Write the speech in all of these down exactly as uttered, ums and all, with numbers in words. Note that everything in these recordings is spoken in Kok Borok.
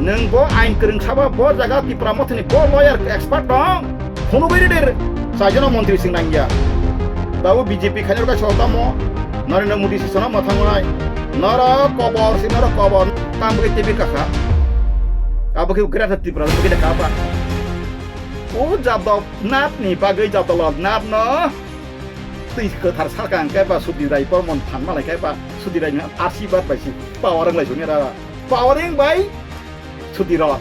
Nwng bo ain kwrwng saba, bo jaga Tipra Mothani bo lawyer expert dong. Phunugwi rwdi, chaijono montri sing nangya. Babu B J P khainai rwkha sotamo, Narendra Modi si sono mwthangmai. Norok kobor si norok kobor, tam bwkhe T V kakha. Abo khe Greater Tripura bwkhe de kapa. O Jadab Nath ni bagwi Jadab Nath no twi kwthar salka hwnkhe ba Sudhir Rai Bormon phan malai khe ba Sudhir Rai ni asibad bai si power wng lai suni ra. Powering bai Sudhir Rai.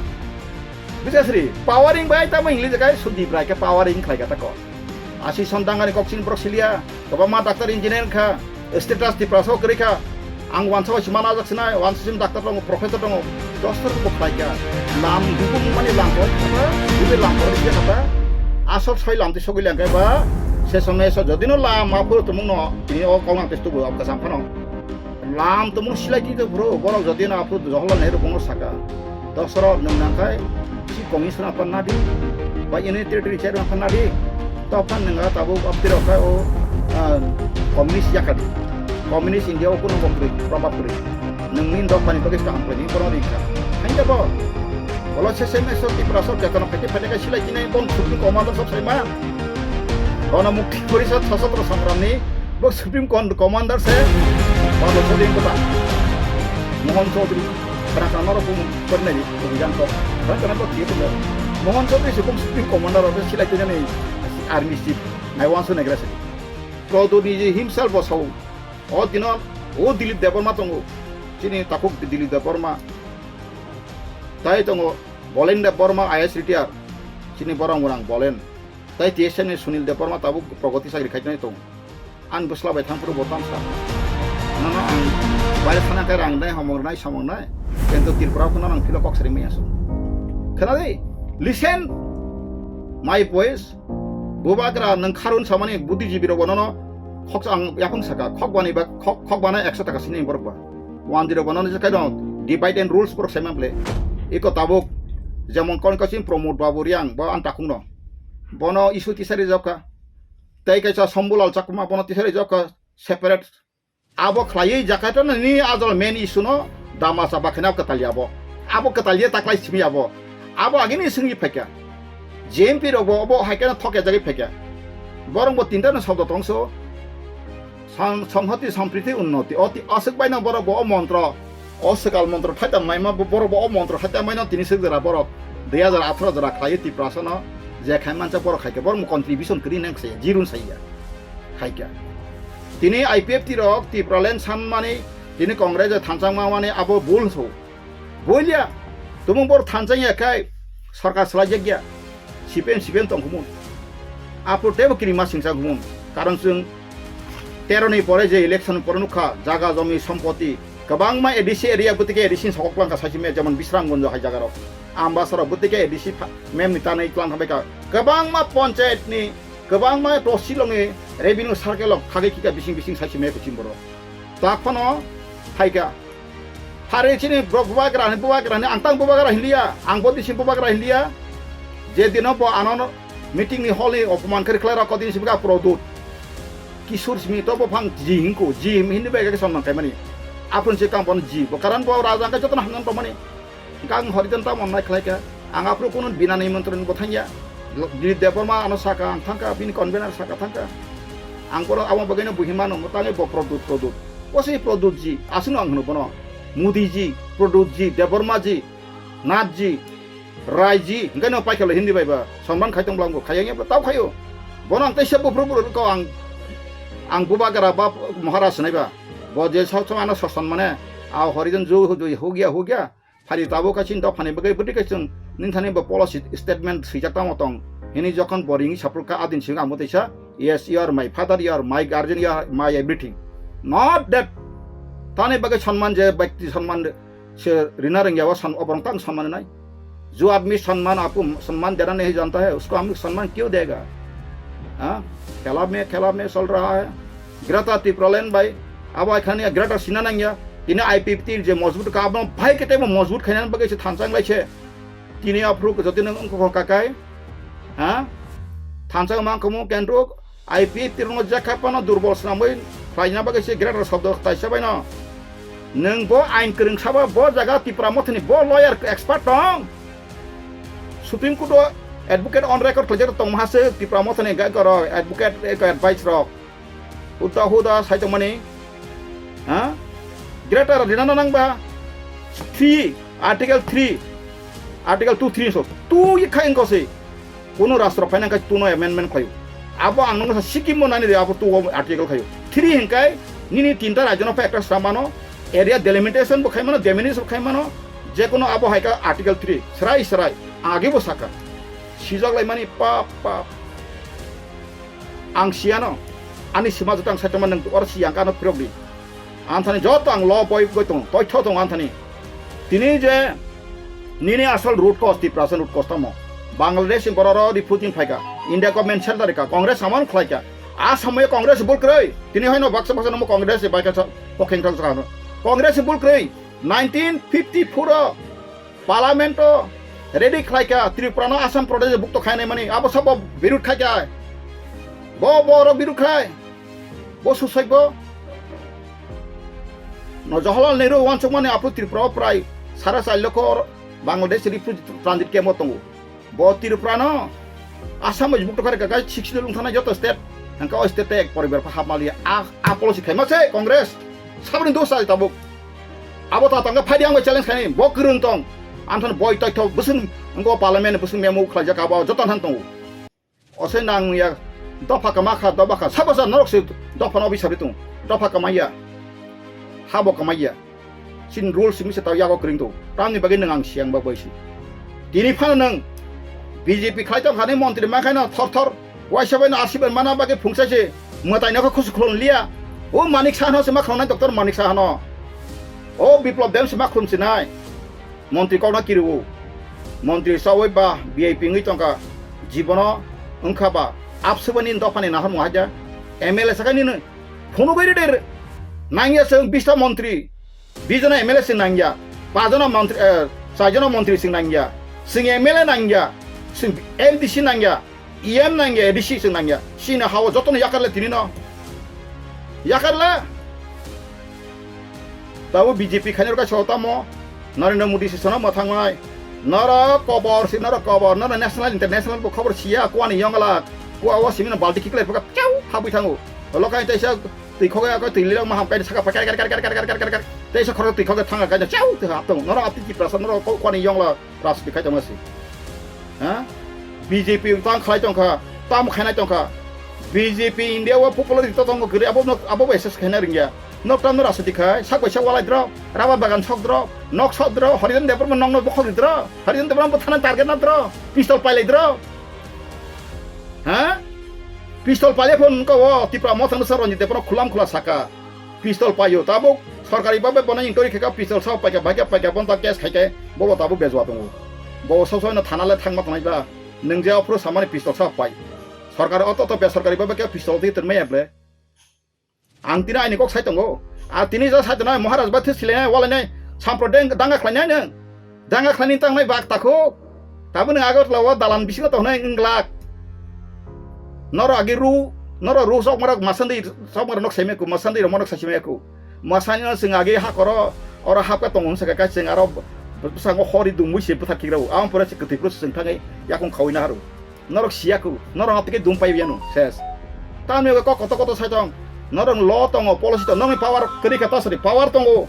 Bisesri, powering bai tamo English kai Sudhir Rai khe powering khlai kha tako. Asi son dangani kok chini borok siliya, kwbangma doctor engineer kha, status Tiprasa o kwrwi kha. Ang wansa bai sima najak sinai, wansa sim doctor tongo, professor tongo, doctor bo khlai kha. Lam dukung mani lam kor kha, dube lam kor kha kha. Asol soi lam ti sogwi lang kha ba, se somoi so jodi no lam ma phuru tumung no, tini o kong ang testu bo am kasam phano. Lam tumung silai ti to bro, borok jodi no aphuru Jawaharlal Nehru bongno saka. Doctor nwng nangkhai, si commissioner phan nadi, ba Union Territory chairman phan nadi, to phan nwng tabuk abdi rok khai o, ah, communist yakadi, communist India o kuno bokri, probab kri, nwng min dok pani bagis kaham kri, ni kono ri kha. Hain da bo, bolo se se meso Tiprasa o jekano phaite phaite kai silai tinai bon khutni commander sob sai ma. Gana Mukti Porishad Sashastra Sangram ni bo Supreme Con-, Commander se Bado Chaudhary kota. Mohan Chaudhary, khana khana norok bumung kornai, bumung jang kok. Khana khana kok thiye tongya. Mohan Chaudhary se bum Supreme Commander rok silai tongya ni army chief, nai wansu nai grasa. Prodot ni je himself bo sao. O dino, o Dilip Debbarma tongo. Chini takhuk Dilip Debbarma. Tai tongo Bolen Debbarma I A S retire. Chini borok murang Bolen. Tai T S F ni Sunil Debbarma tabuk progoti chakri khaitani tongo. Ang bwsla bai thangphuru bo tamsa. Nono ang baire thana khe rang nai, homong nai, somong nai. Kintu Tripura o kheno ang philo kok sari maya so. Khwnadi, listen my voice. Bubagra nwng kharun samani buddhijibi rok bonono khok ang yaphang saka, khok bani ba khok, khok bana ekso taka sini borok ba. One zero bonono je kaino divide and rules borok saiman ble. Iko tabuk jemon kon kachim Pramod Babu Riang bo ang takung no. Bono issue tisari jokha. Tei kaisa Shambhulal Chakma bono tisari jokha separate. Abo khlaiwi Jakarta ni ajol main issue no dama chapa khaina kwtal ya bo. Abo kwtal ya taklai simi ya bo. Abo agini singwi phaikha. J M P rok bo obo hai kheno thok ya jagwi phaikha. Borok bo tinta no sabdo tongso. San-, Sanghati Sampriti Unnoti. O ti-, aswk baino borok bo o montro. O swkal montro thaita maima bo-, borok bo o montro thaita maino tini swk jora borok. Dui hajar atharo jora khlaiwi Tiprasa no je khai mancha borok khaikha. Borok mo contribution kwrwi nang saya. Jirun saya. Khaikha. Tini I P F T rok Tipraland sanmani, tini Congress o thansa wngmani abo bul so. Bulia, tumung bor thansa ya khai sarkar salai jak ya. C P M, C P M tong khumun. Apo tebo kiri ma singsa khumun. Karon chwng tero ni pore je election pore nukha, jaga jomi sompoti. Kwbangma A D C area bwtike A D C ni sokok langkha saisi me, jemon Bisramganj hai jaga rok. Ambasara bwtike A D C pha-, mem ni tanai langkha baikha. Kwbangma panchayat ni Kwbangma tosilongni revenue circle-o khagwi khika bising bising saisi maya kuching borok. Tak phano phaikha. Phari chini borok bubagra hwnwi, bubagra hwnwi, ang tang bubagra hinliya, ang bo disi bubagra hinliya. Je dino bo ano meeting ni hall ni opoman kari khlai rok, kodin sibga Prodot. Kisur simi to bo phang ji hingko, ji hini bai khe sonman kaimani. Aphun se kam bon ji, bo karan bo raja ang jotono hamnan tongmani. Hingke ang Horijan tamo nai khlai kha. Ang aphuru kunu bina nimantron bo thangya. Dilip Debbarma ano saka ang thangkha, bini convener saka thangkha. Ang bono abo bagwino buhi mano, mwtangwi bo Prodot, Prodot. O se Prodot ji, aswkno ang hwno bono. Modi ji, Prodot ji, Debbarma ji, Nath ji, Rai ji, hingke no paikha lo Hindi bai ba. Sonman khai tong bwlangbo, khayang ya bo tao khayo. Bono ang teisa buphuru buphuru ko ang, ang bubagra ba Maharaj nai ba. Bo je sok sok ano sosonmane, a Horijan ju hu ju hugya hugya. Phari tabuk khe chini dophani bagwi bwtwi khe chwng nini thani bo policy statement swijak tamo tong hini jokhon bo ringwi saphuru kha adin simi ang bo teisa, "Yes, you are my father, you are my guardian, you are my everything." Not that. Tani bagwi sonman je byakti sonman se rina rwngya o san-, oborok tang sonman nai. "जो आदमी सम्मान आपको सम्मान देना नहीं जानता है, उसको हम सम्मान क्यों देगा?" हाँ? खेला में, खेला में चल रहा है। Greater Tipraland bai, abo hai khani Greater Sina nangya, tini I P F T je mojbut ka abo bhai kete bo mojbut khaina bagwi se thansa wng lai se. Tini aphuru jodi nang wngkha kakai, ha? Thansa wng mangkha mo kendruk, I P F T rokno jekha phano durbol swnamwi khlaina bagwi se Greater Shobdo taisa baino. Nwng bo ain kwrwng sabo, bo jaga Tipra Mothani bo lawyer expert tong. Supreme Court o advocate on record khlaijak tong maha se Tipra Mothani gai goro advocate eko advice rok. Huda huda sai tongmani. Ha? Greater rina na nangba three, article three, article two three so. Tu ye khai ko se. Kuno rastro phaina khe tuno amendment khlaio. Abo ang nungsa sikimo nani de abo tu article khlaio. Three hinkai nini tinta rajyo no pha ekta sramano area delimitation bo khaimano, delimit bo khaimano, je kono abo hai ka article three srai srai age bo saka. Sijak lai mani pap pap. Ang siyano ani sima jotang saitama nang or siyang kano pirok di. Anthani joto ang lo boi goi tong, toi tho tong anthani. Tini je nini asal root cause, Tiprasa root cause tamo. Bangladesh ni borok ro refugee phaika, India government shelter rika, Congress amon khlaika. A samoyo Congress bul kroi. Tini hoino baksa baksa nomo Congress bai ka pokheng thang sa. Congress bul kroi. Nineteen fifty-four o Parliament o ready khlaika Tripura no Assam Pradesh bukto khainai mani. Abo sabo birud khaika. Bo borok birud khai. Bo susai bo. No Jawaharlal Nehru wansukmani aphuru Tripura o prai sara char lokho Bangladesh refugee transit camp o tongo. Bo Tripura no Assam bai bukto kare kakai sixty lung thana joto state hangka o state ek poribar pha hapmaliya a a policy khaima se Congress sabri dos sai tabuk. Abo ta tangka phaidi ang bai challenge khaini bo kwrwng tong. Anthon boi toitho bwswng ngo parliament bwswng memo khlaijak abo joto han tongo. Osai nang ya dopha kama kha, dopha kha. Sabo sa norok se dopha no bisari tung. Dopha kamaya. Habo kamaya. Sin rule simi se tau yago kring tu. Tamni bagwi nang ang siang ba boisi. Tini phano nang B J P khlai tong khani montri ma khaino thor thor. Waisa bai no asiban mana bagwi phungsa se. Mwtai no khusu khulon liya. O Manik Saha no se ma khulon nai doctor Manik Saha no. O Biplop Deb se ma khulum se nai. Montri kokno kiriwo. Montri sawi ba V I P wngwi tongkha. Jibono wngkha ba absubani dophani nahormung haja. M L A sakani nw. Phunugwi ride nangya chwng bista montri. Bijona M L A chwng nangya. Pajona montri, eh, chaijona montri chwng nangya. Chwng M L A nangya. Chwng M D C nangya. E M nangya, A D C chwng nangya. Chini hao jotono yakarle tini no. Yakarle. Tabo B J P khainai rwkha sao tamo. Narendra Modi se sono mwthangmai. Norok kobor si norok kobor. Norok national international bo khobor siya. Kuani yongla. Kua o simino balti kiklai phuka. Chau. Habwi thango. Lokai taisa twi khoga ko twi lirok maham kaini saka pha kar kar kar. Taisa khorok twi khoga thanga kaini chau. Twi hap tong. Norok apti Tiprasa norok kuani yongla. Rajniti khai tongma si. Ha? B J P tang khlai tongkha, tam khainai tongkha. B J P India o popularity to tongo kwrwi, abo no, abo bai S S khaina ringya. Nok tam no rajniti khai, sak bai sak walai dro, rubber bagan sok dro, nok sok dro, Harijan Debbarma nokno bokhok dro, Harijan Debbarma bo thana target na dro, pistol pailai dro. Ha? Pistol pailai phone ko o Tipra Motha no sa Ranjit Debbarma khulam khula saka. Pistol paio tabuk sorkari babe bono inquiry khaika pistol sao paika baika paika bonta case khaika bobo tabuk bejua tongo. Bo sob soino thana le thangma tongnai ba nwng je ophuru samani pistol sao pai. Sorkari oto to besorkari babe khe pistol twi tongmaya ble. Ang tini aini kok sai tongo. A tini ja sai tongnai Maharaj ba thwi silainai walainai sampro deng danga khlainai nwng. Danga khlaini tangnai bak takhuk. Tabuk nwng Agartala o dalan bisingo tongnai wng glak. Norok agi ru, norok ru sokmarok masandi sokmarok nok saimai ku, masandi rok monok saimai ku. Masani no chwng agi hakoro oro hapka tongo hwnsa khe chwng aro bwskango hori dungwi se bwthar kikrao. Aboni pore se kwtwi phuru se chwng thangwi yakung khaui naharu. Norok siya ku, norok haptike dum pai yanu ses. Tamni kok koto koto sai tong. Norok lo tongo, policy tongo, norokni power kwrwi kha tasari power tongo.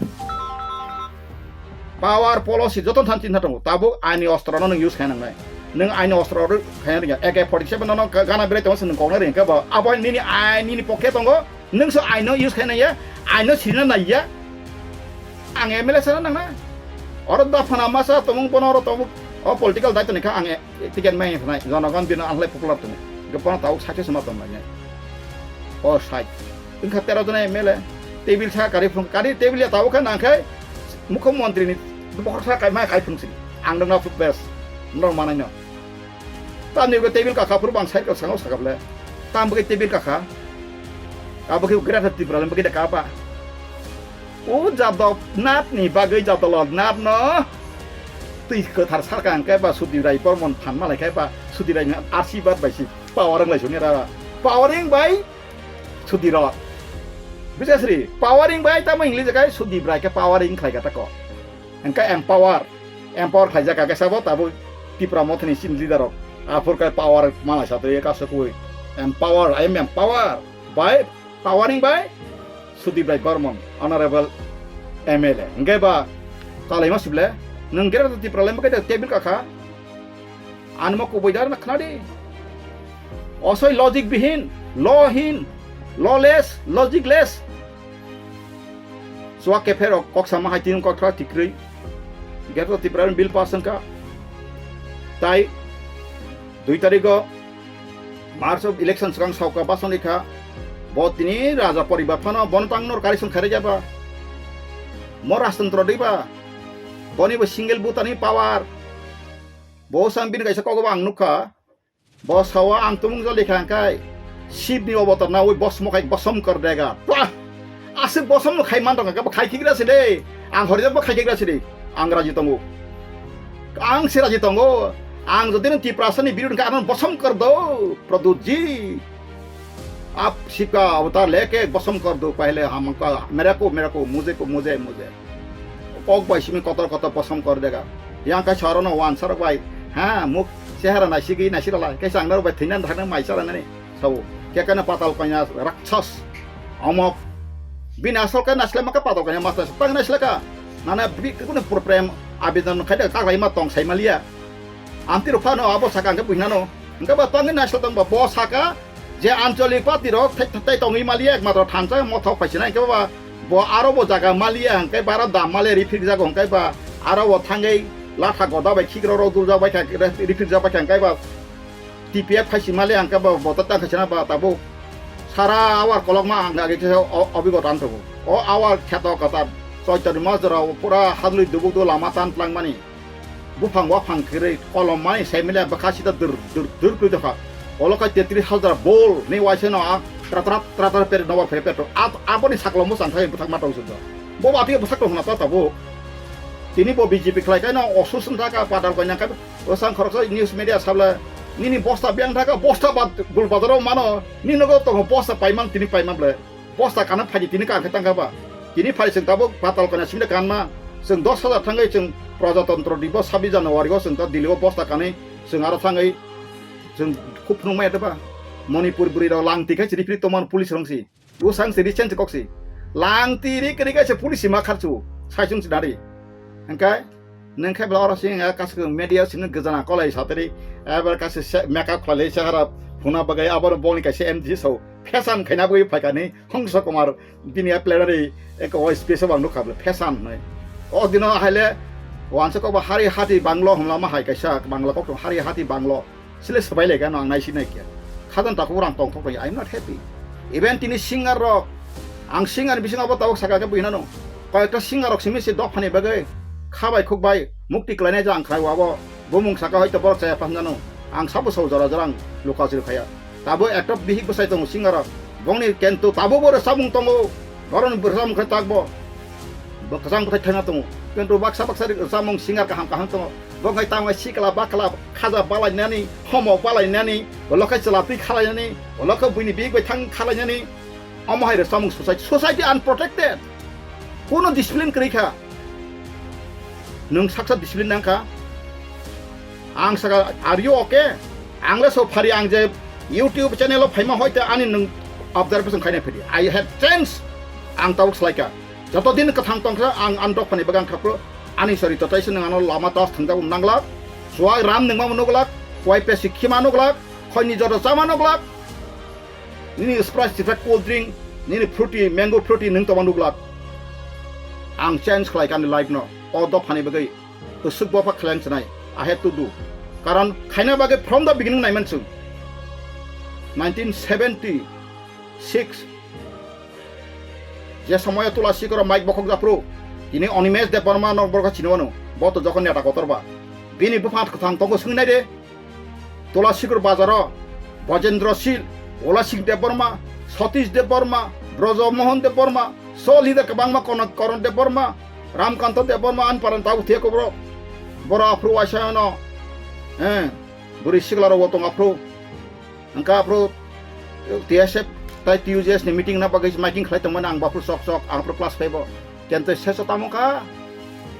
Power policy joto than chinta tongo. Tabuk aini ostro no nwng use khaina nangnai. Nwng aini ostro ro khaina ringya. A K forty seven no gana berai tongo se nwng koknai ringya ba. Abo nini aini ni pocket tongo. Nwng so aino use khaina ya. Aino sirina nai ya. Ang M L A sana nangna. Oro da phana masa tomung bono oro tomung. O political daito ni kha ang ticket mai phnai. Jonogon bino ang lai popular tongo. Ge bono tabuk sakhe suma tong nai. O sai. Wngkha tero jona M L A, tebil sa kari phung, kari tebil ya tabuk khe nang khe mukhyamantri ni bokhorok sa kai ma kai phung sini. Ang dong na bes, norok manai no. Tamni bo tebil kakha phuru bang side kok sango sakap le. Tam bwkhe tebil kakha. Abo khe Greater Tripura le bwkhe da kapa. O Jadab Nath ni bagwi Jadab Nath no twi kwthar sarkang khe ba Sudip Rai Bormon phan malai khe ba Sudip Rai ni asibad bai si power wng lai soni ra. Power wng bai Sudiro. Bisesri, powering bai tamo English kai Sudip Rai ke powering khlai ka tako. Engka empower, empower khlai jaka ke sabo tabo Tipra Mothani sin leader rok. Aphur kai power malai satri ka sokui. Empower, I am empower by powering by Sudip Rai Barman, honorable M L A. Engke ba kalai ma sible, nung gera Tipra lai ma kai table ka kha. Anmo kubui dar na khna di. Osoi logic bihin, law hin, lawless, logicless. Suak kepherok kok sama hai tin kok thra tikrui. Greater Tripura bill pass wngkha. Tai dui tarigo March of election swkang sauka basoni kha. Bo tini raja poribar phano bono tang nor kari song khairajaba. Mo rastantro diba. Boni bo single butani power. Bo sang bini kaisa kogoba ang nukha. Bo sawa ang tumung joli kha hwnkhe Shibni obotar nawi bosmo khai bosom kor dega. Pah! Aswk bosom no khai man tongkha, bo khai khigra se de. Ang horijak bo khai khigra se de. Ang raji tongo. Ang se raji tongo. Ang jodi no Tiprasani birud kha ano bosom kor do, Pradyut ji. Aap Shiv ka avatar leke bosom kor do, pehle hum unka mere ko, mere ko, mujhe ko, mujhe, mujhe. Kok bai simi kotor kotor bosom kor dega. Yang kai sorono wan sorok bai. Ha, muk chehara naisigi naisirala. Kaisa ang norok bai thwinan thangna mai chalanani. Sao. Kekana patal kanya rakshas. Omok. Bini asol ka naisle maka patal kanya mas naisle tang naisle ka. Nana bi kunu pur prem abidon khai de ka lai ma tong sai malia. Amti rok phano abo saka ang buinano. Engka ba tangwi naisle tong ba bo saka. Je ancholik party rok thai, thai, thai tongwi maliya, ekmatro thansa mothok phaisinai, hwnkhe ba bo aro bo jaga maliya, hwnkhe ba aro dam maliya, rifrik jago, hwnkhe ba aro bo thangwi latha goda bai khikrok rok duljak bai kha, rifrik jak bai kha, hwnkhe ba T P F phaisi maliya, hwnkhe ba bo ta tang khaisina ba tabuk sara awar kolokma ang age khe o, obigota wng tongo. O awar kheto kwtal, Choitoni Majra pura hadlwi dubuk dubuk lama tan tlangmani. Buphang waphang kwrwi kolom mani sai mile bwkha sita dur dur dur kwrwi tongkha. Olo kha tetris hajar bol ni waisa no a tra tra tra tra per nobar phere petro. Ab-, aboni saklo mwsang thai bwthak ma tong sujak. Bo ba tei bwsak tong hwnna ta tabuk. Tini bo B J P khlai kaino osus wng thaka padal koi nang kai. O sang khoroksa news media sabla nini bosta biyang thaka bosta ba gul bazaro mano. Ni nogo tongo bosta paimang tini paimang ble. Bosta kana phaidi tini kan khe tangkha ba. Tini phai chwng tabuk patal kana simle kanma. Chwng dos hajar thangwi chwng Prajatantro Dibo sabbish January o chwng ta Delhi o bosta kanwi chwng aro thangwi chwng khub phunukmaya de ba. Manipur bwrwi rok langti khai chiri phiri tongmani police rong si. Usang si recent kok si. Langti ri kri khai se police si ma kharchu. Sai chwng si nari. Hwnkhe nwng khe bla oro sing ya kasu media sini gajana kolai satri. Ebar kasu se-, makeup khlai chehara phuna bagwi abo boni kaisa M D C so. Fashion khaina bagwi phaikani Hongsa Kumar bini a plenary eko o space o ang nukha bwle fashion hinwi. O dino haile wansa kok ba hari hati banglo hwnlama hai kaisa bangla kok tong hari hati banglo. Sile swbai lai gano ang nai sinai khe. Khajang takhuk rang tong thok tong, I am not happy. Even tini singer rok, ang singer bisingo abo tabuk saka khe buinano. Koyekta singer rok simi se dophani bagwi khabai khukbai mukti klainai jang khlai abo. Bumung saka hoito borok chaya phanjano. Ang sabo sabo jora jora ang luka chiri khaya. Tabo ekta bihik bwsai tongo singer rok. Bongni kento tabo bo rwchapmung tongo. Boroni rwchapmung khe takbo. Bo kwchang bwthai thaina tongo. Kento baksa baksa rwchapmung singer kaham kaham tongo. Bo khai tamo sikla bakla khaja balainani, homo balainani, bo lokhai chwla twi khalainani, bo lokha buini bihik bai thang khalainani. Omo hai rwchapmung society, society unprotected. Kuno discipline kwrwi kha. Nwng saksa discipline nang kha. Ang saka, "Are you okay?" Ang le so phari ang je YouTube channel o phaima hoite ani nwng observation khaina phidi. I have changed. Ang tabuk slai kha. Joto din kwthang tong kha ang ani dophani bagan khapro. Ani sori totai se nwng ano lama tas thangjago nanglak. Suai ram nwngma nuglak. Suai pesi khima nuglak. Khoini joto chama nuglak. Nini Sprite, Sprite cold drink, nini fruity, mango fruity nwng tongma nuglak. Ang change khlai kani life no. O dophani bagwi. Usuk bopha khlai ang chnai. I have to do. Karon khaina bagwi from the beginning naiman chwng. Nineteen seventy-six. Je somoyo Tula Sikoro Mike bokhok japhru. Tini Animesh Debbarma nok borok chini wano. Bo to jokhon neta kotor ba. Bini bupha kwthang tongo swngwi nai de. Tula Sikoro bazaro Bojendra Sil, Ola Singh Debbarma, Satish Debbarma, Brojo Mohan Debbarma, so leader kwbangma Kono-, Koron Debbarma, Ramkanto Debbarma, ani parani tabuk thiya kobro. Boro aphru waisa no, eh, bwrwi sikla rok bo tong aphru. Hwnkha aphru T S F Tai T U J S ni meeting na bagwi miking khlai tongmani ang bafru sok sok, ang pro class five o. Kentoi seso tamo kha.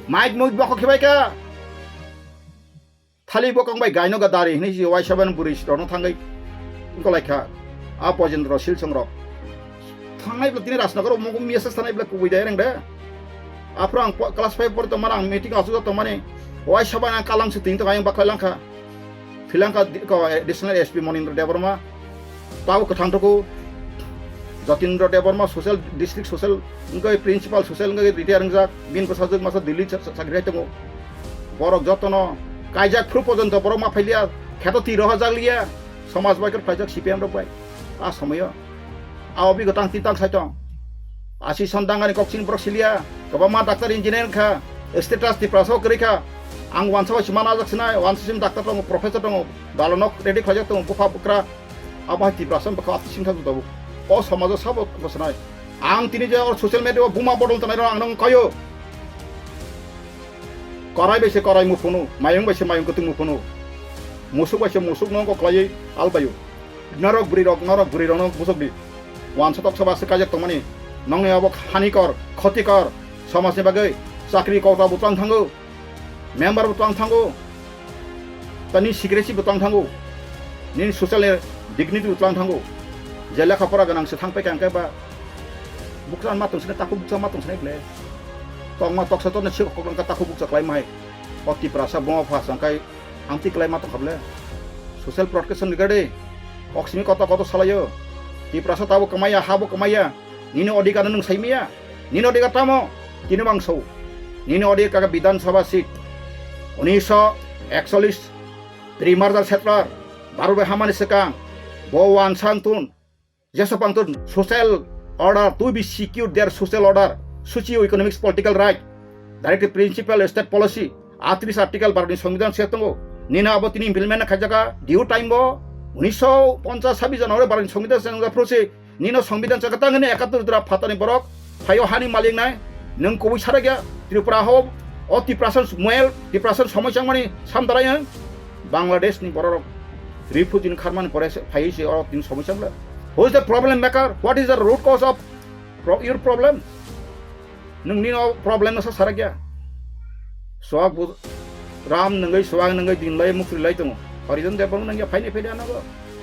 Mic mui bokho khibai kha. Thali bokong bai gaino ga dari hinwi si Y seven buri si rono thangwi. Ngolai kha. A Bojendro Silsong rok. Thangnai bla tini Rajnagar o mugum message thanai bla kubui dai reng de. Aphuru ang po-, class five por tongmani ang meeting asuk tongmani. Y seven ang kalang se tini tong ayang baklai langkha. Philangkha di-, ko, eh, Additional S P Monindra Debbarma, tabo kwthang thoko, Jatindra Debbarma social, district social, wngkha principal social, wngkha retire wngjak, bini bwsajwk masa Delhi cha-, cha-, chakri hai tongo. Borok jotono kaijak phuru pojonto borok ma phailiya, kheto twi rohorjak liya, somaj bai khe phaijak C P M rok bai. A somoyo. Abo bigo tang tin tang sai tong. Asi son dangani kok chini borok siliya. Kwbangma doctor engineer kha. Status Tiprasa o kwrwi kha. Ang wansa bai se mana ajak sinai, wansa sim doctor tongo, professor tongo. Dalonok ready khlaijak tongo, bupha bukra. Abo hai Tiprasa bwkha ati singkha juda bo. O somajo sabo bwsnai. Ang tini je or social media o buma bodol tanai rok ang nang kayo. Korai bai se korai muphunu, mayung bai se mayung kwtwng muphunu. Musuk bai se musuk no kok khlaiwi albaio. Norok bwrwi rok, norok bwrwi rok no busuk di. Wansa toksa ba se kaijak tongmani. Nongni abo hanikor, khotikor, somajni bagwi chakri kota bo twlang thango. Member bo twlang thango. Tani secrecy bo twlang thango. Nini social dignity bo twlang thango. Je lekha pora ganang se thang pai kha hwnkhe ba bukcha ma tong sini, takhuk bukcha ma tong sini ble. Tongma toksa tokna sik kok langkha takhuk bukcha klai mai. O Tiprasa buma pha sangkai ang ti klai ma tong kha ble. Social protection ni gade. Kok simi koto koto salayo. Tiprasa tabo kamaya, habo kamaya. Nini odhikar no nwng sai maya. Nini odhikar tamo? Tini bangso. Nini odhikar ka Bidhan Sabha seat. Unisho ekcholish pre-merger settler. Baro bai hamani swkang. Bo wansang tun. Jesa pangtun social order, to be secure their social order, socio-economic political right, directive principle, state policy, atris article Bharatni Songbidan se tongo. Nini abo tini implement khaijaka due time bo unisho ponchas sabis January Bharatni Songbidan se nangjaphuru se nino Songbidan se kwtang hwnwi ekattor jora phatani borok phaio hani malik nai. Nwng kubui sarakya Tripura ho o Tiprasa moel Tiprasa somoi changmani samdarai ang. Bangladesh ni borok refugee ni kharmani pore se phaiwi se oro tini somoi chang le. Who is the problem maker? What is the root cause of pro-, your problem? Nwng nini o problem no sa sarakya. Swak bu ram nangwi swak nangwi din lai mukri lai tongo. Horizon Debbarma nangya phaini phaidi ano go.